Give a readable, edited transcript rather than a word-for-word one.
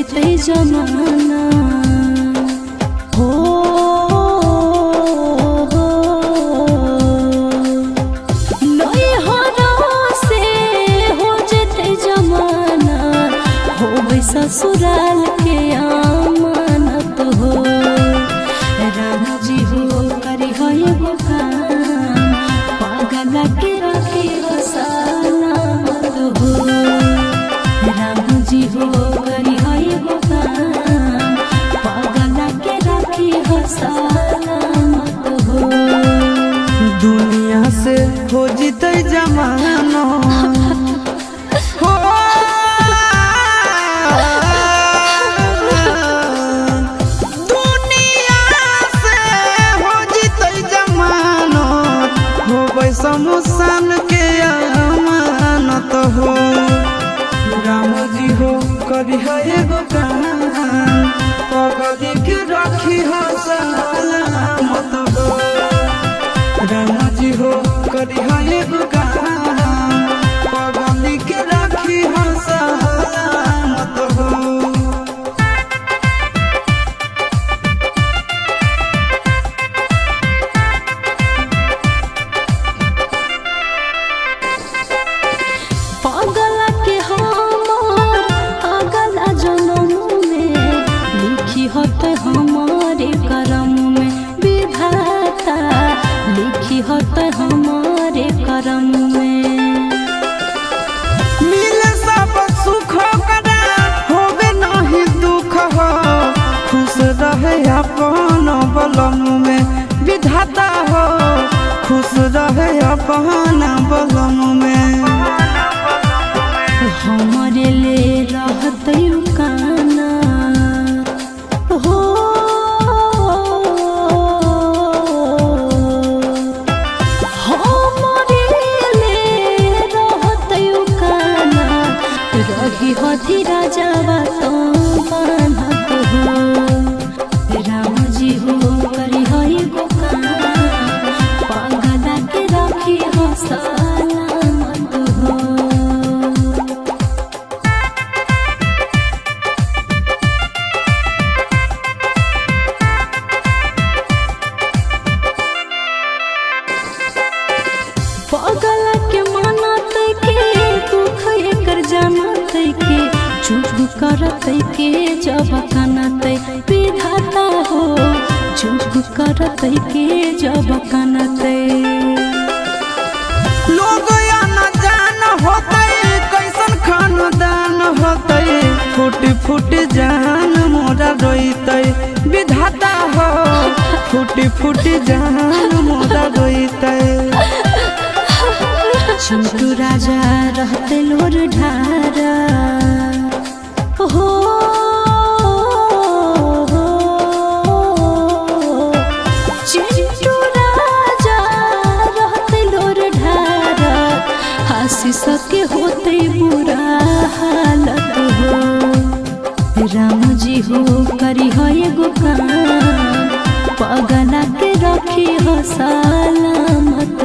जैते जमाना हो, नैहरा से हो जैते जमाना, होबै ससुराल के अमानत हो। राम जी हो करी हो एगो काम, पागल के रखी हो सलामत हो। राम जी हो करी हो एगो काम, पागल के रखी हो सलामत हो। दुनिया से हो जितै जमाना हो, दुनिया से हो जितै जमाना, होबै शमशान के अमानत हो। राम जी हो करी है एगो काम, पगली के रखी हो सलामत हो। राम जी हो करी है एगो काम, पगली के रखी हो सलामत हो। पागल के हमार अगला जन्म में लिखी होते हमारे करम में विधाता, लिखी होते हमारे करम में। मिले सब सुख करा, होबे नहीं दुख हो, खुश रहे अपन बलम में विधाता हो, खुश रहे अपन बलम में। हमारे ले रहते काना हो, हमारे ले रहते काना, रही हथी राजावा तो बान्हत हो। राम जी हो करी हो एगो काम, पागल के रखी हो सलामत हो। पागल के मानत के दुख एकर जानत के, चुप करत के जब कनत विधाता हो, चुप करत के जब कनत। लोग आना जान होतै, कैसन खानदान होतै, फुट फुट जान मोरा रोइतै विधाता हो, फुट फुट जान मोरा रोइतै। चिंटू राजा रहते लोर ढारा हो, चिंटू राजा रहते लोर ढारा, हंसी सके होते बुरा हालत हो। राम जी हो करी हो एगो काम, पगला के रखी हो सलामत